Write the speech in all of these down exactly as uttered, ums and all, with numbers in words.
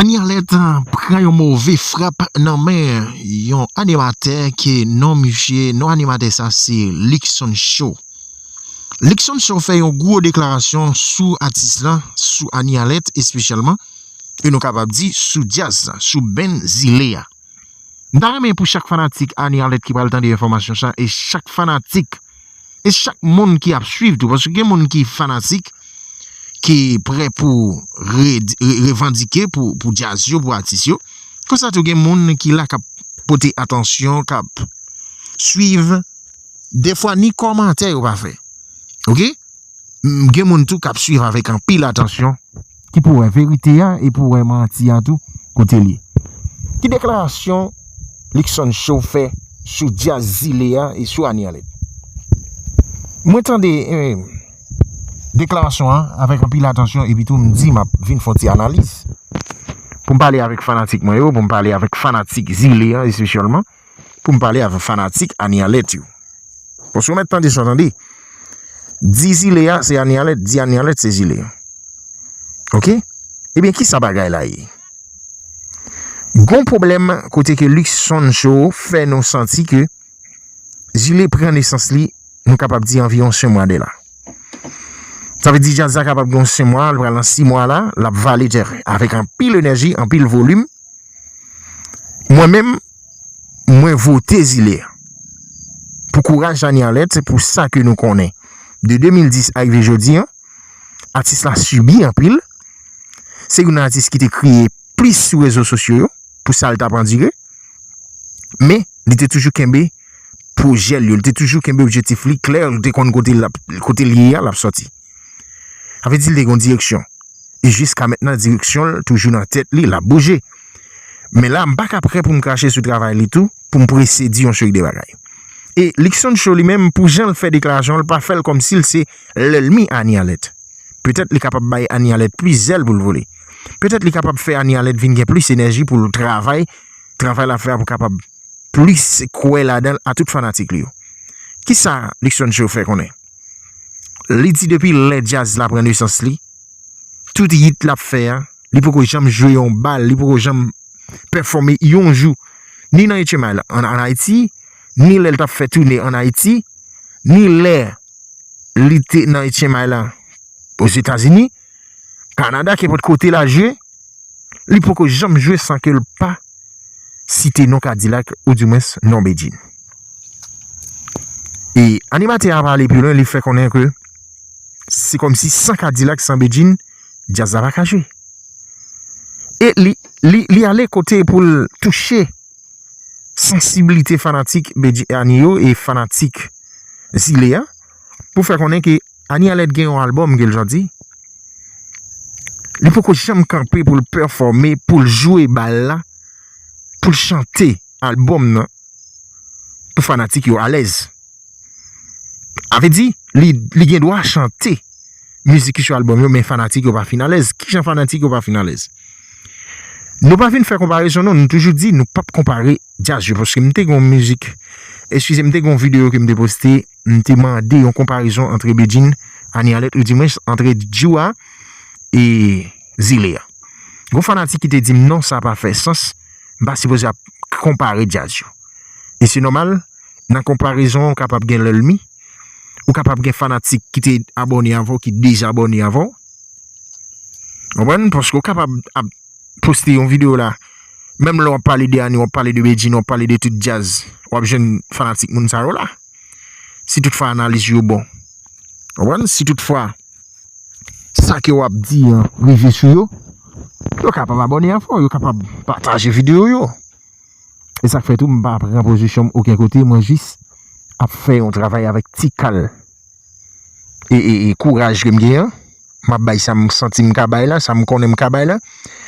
Annie Arlette pran yon move frap nan men yon animatè ke non misye, non animatè sa se Luckson Show. Luckson Show fè yon gwo deklarasyon sou atis lan, sou Annie Arlette espesyalman, e nou kapab di sou djaz la, sou band Zile a. M ta renmen pou chak fanatik Annie Arlette ki pral tande enfòmasyon sa, e chak fanatik, e chak moun ki ap swiv tou, paske gen moun ki fanatik, ki prè pou re, re, revandike pou, pou djaz yo, pou atis yo. Konsa tou gen moun ki la k ap pote atansyon, k ap swiv. Defwa ni kòmantè yo pa fè. Oke? M, gen moun tou k ap swiv avèk anpil atansyon, ki pou wè verite a e pou wè manti a tou, kote l ye. Ki deklarasyon Luckson Show fè sou djaz Zile a e sou Annie Arlette? Mwen tande, eh, deklarasyon an avèk anpil atansyon, epi tou m di m ap vin fè yon ti analiz pou m pale avèk fanatik mwen yo, pou m pale avèk fanatik Zile a espesyalman, pou m pale avèk fanatik Annie Arlette yo. Paske w mèt tande sa w tande. Di Zile a se Annie Arlette, di Annie Arlette se Zile a. Oke? Ebyen, ki sa bagay la ye? Gon pwoblèm kote ke Luckson Show fè nou santi ke Zile pran nesans li, nou kapab di anviwon senk mwa de la. Sa vle di djaz la kapab gen yon senk mwa, l pral nan sis mwa la, l ap vale tè avèk anpil enèji, anpil volim. Mwen menm, mwen vote Zile a. Pou kouraj Annie Arlette, pou sa ke nou konnen. De de mil dis a rive jodi an, atis la sibi anpil. Se youn nan atis ki te kriye plis sou rezo sosyo yo, pou sa l t ap andire. Men, li te toujou kenbe pwojè l yo, li te toujou kenbe objektif li klè, li te konn kote l ap, kote l ye a, l ap sòti. Sa vle di l te gen yon direksyon. E jiska mentnan, direksyon l toujou nan tèt li, l ap bouje. Men la, m pa ka prè pou m krache sou travay li tou, pou m prese di yon seri de bagay. E Luckson Show li menm, pou jan l fè deklarasyon an, l pa fè l kòmsi l se lènmi Annie Arlette. Petèt li kapab bay Annie Arlette plis zèl pou l vole. Petèt li kapab fè Annie Arlette vin gen plis enèji pou l travay, travay l ap fè a pou kapab plis kwè ladan l a tout fanatik li yo. Kisa Luckson Show fè konnen? Li di depi lè djaz la pran nesans li, tout hit l ap fè a, li poko janm jwe yon bal, li poko janm pèfòme yon jou, ni nan H M I la ann, ann Ayiti, ni lè l t ap fè toune ann Ayiti, ni lè li te nan H M I la Ozetazini, Kanada, kenpòt kote l al jwe, li poko janm jwe san ke l pa site non Kadilak, oudimwens non Bedjine. E animatè a pale pi lwen, li fè konnen ke se kòmsi san Kadilak, san Bedjine, djaz la pa ka jwe. E li, li, li ale kote pou l touche sansiblite fanatik Bedjine yo e fanatik Zile a, pou fè konnen ke Annie Arlette gen yon albòm ke l sòti. Li poko janm kanpe pou l pèfòme, pou l jwe bal la, pou l chante albòm nan pou fanatik yo alèz. Sa vle di, li, li gen dwa chante mizik ki sou albòm yo, men fanatik yo pa fin alèz. Kijan fanatik yo pa fin alèz? Nou pa vin fè konparezon non, nou toujou di nou p ap konpare djaz yo, paske m te gen yon mizik, eskize m, te gen yon videyo ke m te poste, m te mande yon konparezon ant Bedjine, Annie Arlette, oudimwens ant Djou a e Zile a. Gon fanatik ki te di m non, sa pa fè sans, m pa sipoze ap konpare djaz yo. E se nòmal, nan konparezon, ou kapab gen lènmi, ou kapab gen fanatik ki te abòne avè w, ki dezabòne avè w. Konprann? Paske ou kapab ap poste yon videyo la, menm lè w ap pale de Annie, w ap pale de Bedjine, w ap pale de tout djaz, w ap jwenn fanatik moun sa yo la. Si toutfwa analiz yo bon. Konprann? Si toutfwa sa ke w ap di an rive sou yo, yo kapab abòne avè w, yo kapab pataje videyo yo. E sa k fè tou, m pa pran pozisyon m okenn kote, mwen jis ap fè yon travay avèk ti kal e, e, e kouraj ke m genyen an. M ap bay sa m santi m ka bay la, sa m konnen m ka bay la.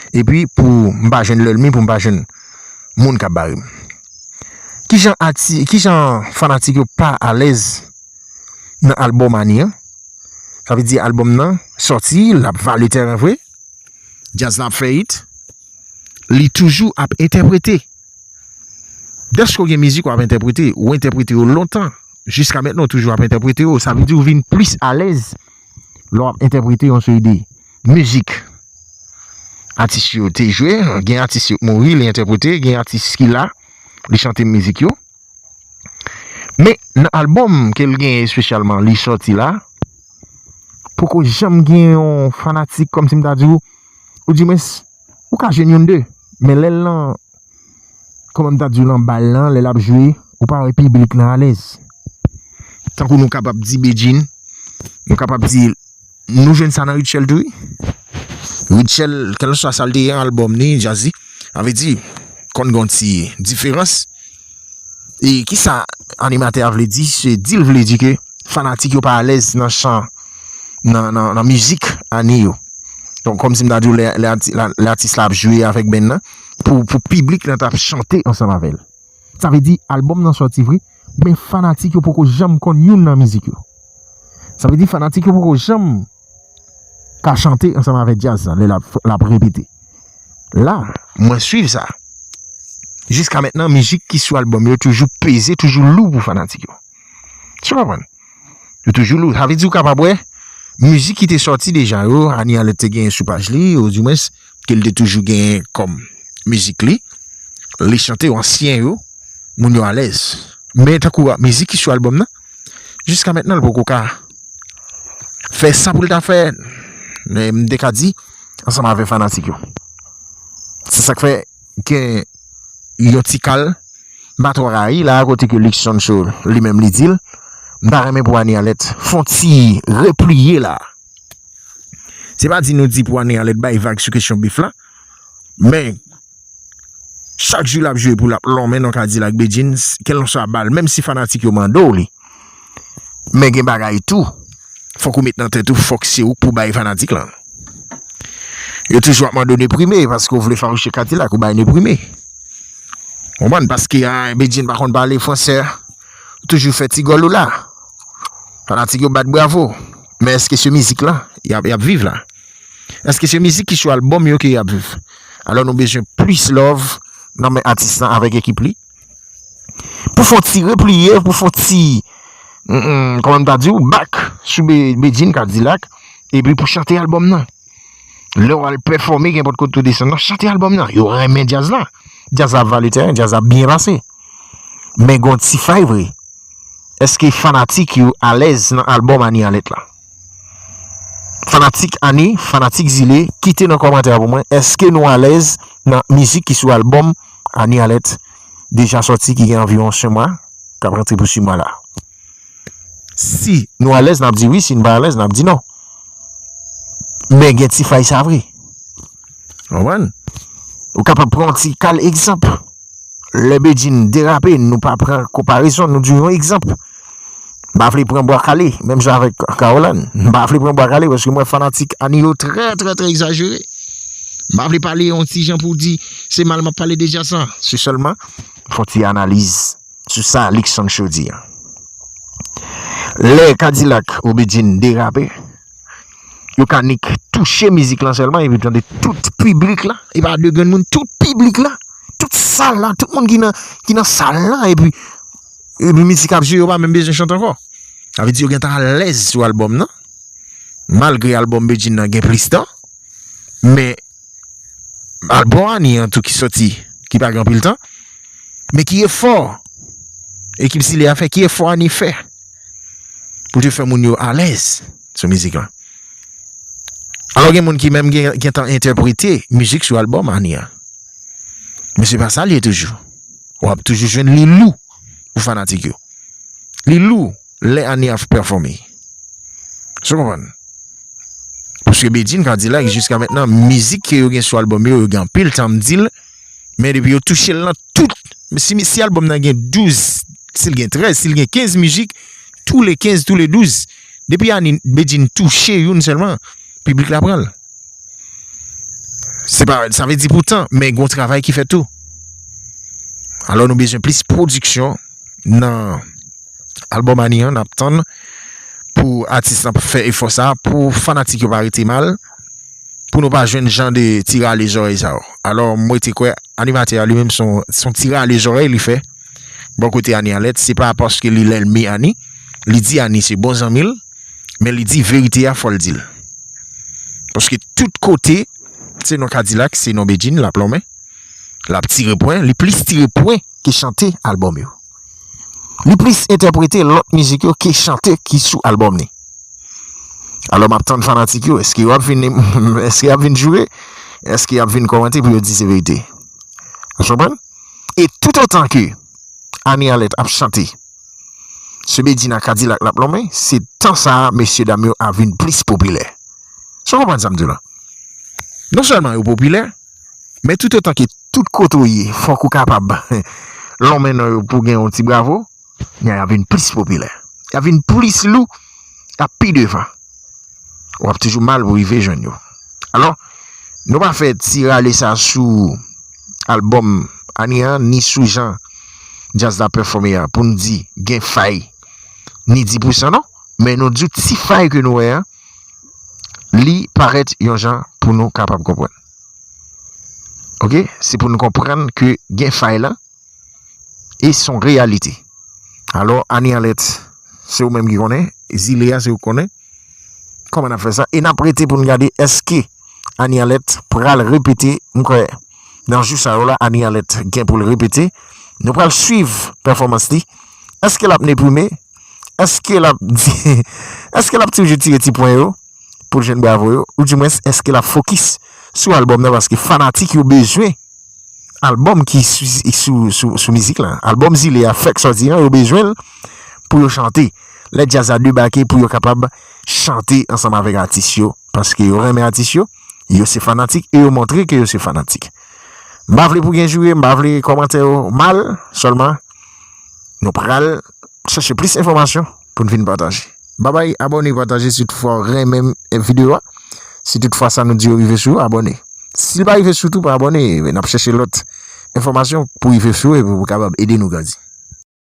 Epi pou m pa jwenn lènmi, pou m pa jwenn moun k ap bare m. Kijan ati-, kijan fanatik yo pa alèz nan albòm Annie an? Sa vle di albòm nan sòti, l ap vale tèren vre. Djaz la ap fè hit. Li toujou ap entèprete. Dèske w gen mizik w ap entèprete, ou entèprete yo lontan, jiska mentnan w toujou ap entèprete yo, sa vle di w vin plis alèz lè w ap entèprete yon seri de mizik. atis yo te jwe, gen atis yo mouri, li entèprete, gen atis ki la, li chante mizik yo. Men nan albòm ke l genyen espesyalman, li sòti la, poko janm gen yon fanatik, kòmsi m ta di w, ou di mwen, ou ka jwenn youn de, men lè l nan, kòman m ta di w, nan bal lan, lè l ap jwe, ou pa wè piblik lan alèz. Tankou nou kapab di Bedjine, nou kapab di, nou jwenn sa nan Rutshelle tou, wi. Rutshelle, kèlkeswa sa l te ye, albòm ni, djaz li, sa vle di, konn gen yon ti diferans. E kisa animatè a vle di? Se di l vle di ke fanatik yo pa alèz nan chan, nan, nan, nan mizik Anie yo. Donk, kòmsi m ta di w, lè, lè ati-, la- lè atis la ap jwe avèk band nan, pou, pou piblik lan t ap chante ansanm avè l. Sa vle di, albòm nan sòti vre, men fanatik yo poko janm konn youn nan mizik yo. Sa vle di, fanatik yo poko janm ka chante ansanm avèk djaz la, lè l ap, l ap repete. La, mwen swiv sa. Jiska mentnan, mizik ki sou albòm yo toujou peze, toujou lou pou fanatik yo. Ou konprann? Yo toujou lou. Sa vle di ou kapab wè, mizik ki te sòti deja yo, Anie Alerte te genyen sou paj li, ou di mwens, ke l te toujou genyen kòm mizik li, li chante yo ansyen yo, moun yo alèz. Men tankou mizik ki sou albòm nan, jiska mentnan, l poko ka fè sa pou l ta fè, men m te ka di, ansanm avèk fanatik yo. Se sa k fè gen yon ti kal, m pa twò rayi la, kote ke Luckson Show li menm li di l, m ta renmen pou Anie Alerte fè yon ti repliye la. Se pa di nou di pou Anie Alerte bay vag sou kesyon bif la, men chak jou l ap jwe pou l ap lonmen nan Kadilak Bedjine, kèlkeswa bal, menm si fanatik yo mande w li. Men gen bagay tou, fòk ou met nan tèt ou, fòk se ou k pou bay fanatik lan. Yo toujou ap mande w neprime, paske w vle fawouche Kadilak, ou bay neprime. Konprann? Paske, a, Bedjine pa konn pale fransè, ou toujou fè ti gòl ou la. Fanatik yo bat bravo. Men èske se mizik lan y ap, y ap viv la? Èske se mizik ki sou albòm yo ke y ap viv? Alò nou bezwen plis love nan men atis lan avèk ekip li. Pou fè yon ti repliye, pou fè yon ti, mm, mm, kòman m ta di w, back sou Be- Bedjine Kadilak, epi pou chante albòm nan. Lè w al pèfòme, kenpòt kote w desann nan, chante albòm nan. Yo renmen djaz la. Djaz la ap vale teren, djaz la ap byen pase. Men gen yon ti fay vre. Èske fanatik yo alèz nan albòm Anie Alerte la? Fanatik Anie, fanatik Zile, kite nan kòmantè a pou mwen, èske nou alèz nan mizik ki sou albòm Anie Alerte deja sòti, ki gen anviwon sis mwa, k ap rantre pou sis mwa la? Si nou alèz, n ap di wi, si n pa alèz, n ap di non. Men gen ti fay sa vre. Konprann? Ou kapab pran yon ti kal egzanp. Lè Bedjine derape, nou pa pran konparezon, nou di yon egzanp. M pa vle pran Bwa Kale, menm jan avèk Caroline. M pa vle pran Bwa Kale, paske mwen fanatik Anie yo trè, trè, trè egzajere. M pa vle pale yon ti jan pou di se mal m ap pale de djaz lan. Se sèlman fè yon ti analiz sou sa Luckson Show di a. Lè Kadilak ou Bedjine derape, yo ka nik touche mizik lan sèlman, epi tande tout piblik la, e pa de grenn moun, tout piblik la, tout sal la, tout moun ki nan, ki nan sal la, epi, epi mizik ap jwe, yo pa menm bezwen chante ankò. Sa vle di yo gentan alèz sou albòm nan, malgre albòm Bedjine nan gen plis tan, men albòm Anie an tou ki sòti, ki pa gen anpil tan, men ki efò ekip Zile a fè, ki efò Anie fè pou te fè moun yo alèz sou mizik lan. Alò gen moun ki menm gen, gentan entèprete mizik sou albòm Anie an. Men se pa sa l ye toujou. W ap toujou jwenn li lou pou fanatik yo. Li lou lè Anie ap pèfòme. Èske w konprann? Paske Bedjine Kadilak, jiska mentnan, mizik ke yo gen sou albòm yo, yo gen anpil tan m di l, men depi yo touche l nan tout, si, si albòm nan gen douz, si l gen trèz, si l gen kenz mizik, tou le kenz, tou le douz, depi Anie, Bedjine touche youn sèlman, piblik la pran l. Se pa, sa vle di poutan, men gen yon travay ki fèt tou. Alò nou bezwen plis pwodiksyon nan albòm Anie an, n ap tann pou atis lan fè efò sa, pou fanatik yo pa rete mal, pou nou pa jwenn jan de ti rale zòrèy sa yo. Alò, m rete kwè animatè a li menm se yon, se yon ti rale zòrèy li fè bò kote Anie Alerte, se pa paske li lènmi Anie, li di Anie se bon zanmi l, men li di verite a, fò l di l. Paske tout kote, Se non Kadilak, se non Bedjine, l ap lonmen. L ap tire pwen, li plis tire pwen ke chante albòm yo. Li plis entèprete lòt mizik yo ke chante ki sou albòm li. Alò, m ap tann fanatik yo, èske yo ap vin, èske y ap vin joure, èske y ap vin kòmante pou yo di se verite. Ou konprann? E toutotan ke Annie Arlette ap chante, se Bedjine ak Kadilak l ap lonmen, se tan sa a, mesye dam yo ap vin plis popilè. Sa w konprann sa m di w la? Non sèlman yo popilè, men toutotan ke tout kote w ye, fòk ou kapab lonmen non yo pou gen yon ti bravo, y a vin plis popilè. Y a vin plis lou, y a pi devan. W ap toujou mal pou rive jwenn yo. Alò, nou pa fè ti rale sa sou albòm Annie an, ni sou jan djaz la pèfòme a, pou n di gen fay, ni dis pousan non. Men nou di w ti fay ke nou wè an, li parèt yon jan pou nou kapab konprann. Oke? Se pou nou konprann ke gen fay la, e se yon reyalite. Alò, Annie Arlette, se ou menm ki konnen, zile a se ou k konnen. Kòman n ap fè sa? E n ap rete pou n gade èske Annie Arlette pral repete, m kwè, nan jou sa yo la, Annie Arlette gen pou l repete. Nou pral swiv pèfòmans li. Èske l ap neprime? Èske l ap di, èske l ap toujou tire ti pwen yo pou l jwenn bravo yo? Oudimwens, èske l ap fokis sou albòm nan? Paske fanatik yo bezwen albòm ki sou, sou, sou, sou mizik la. Albòm zile a fèk sòti an, yo bezwen l pou yo chante. Lè djaz la debake, pou yo kapab chante ansanm avèk atis yo, paske yo renmen atis yo, yo se fanatik, e yo montre ke yo se fanatik. M pa vle pou gen joure, m pa vle kòmantè yo mal, sèlman nou pral chèche plis enfòmasyon pou n vin pataje. Babay, abòne, pataje si toutfwa w renmen videyo a. Si toutfwa sa nou di yo rive sou ou, abòne. Si l pa rive sou tou, pa abòne, n ap chèche lòt enfòmasyon pou rive sou ou epi pou kapab ede nou grandi.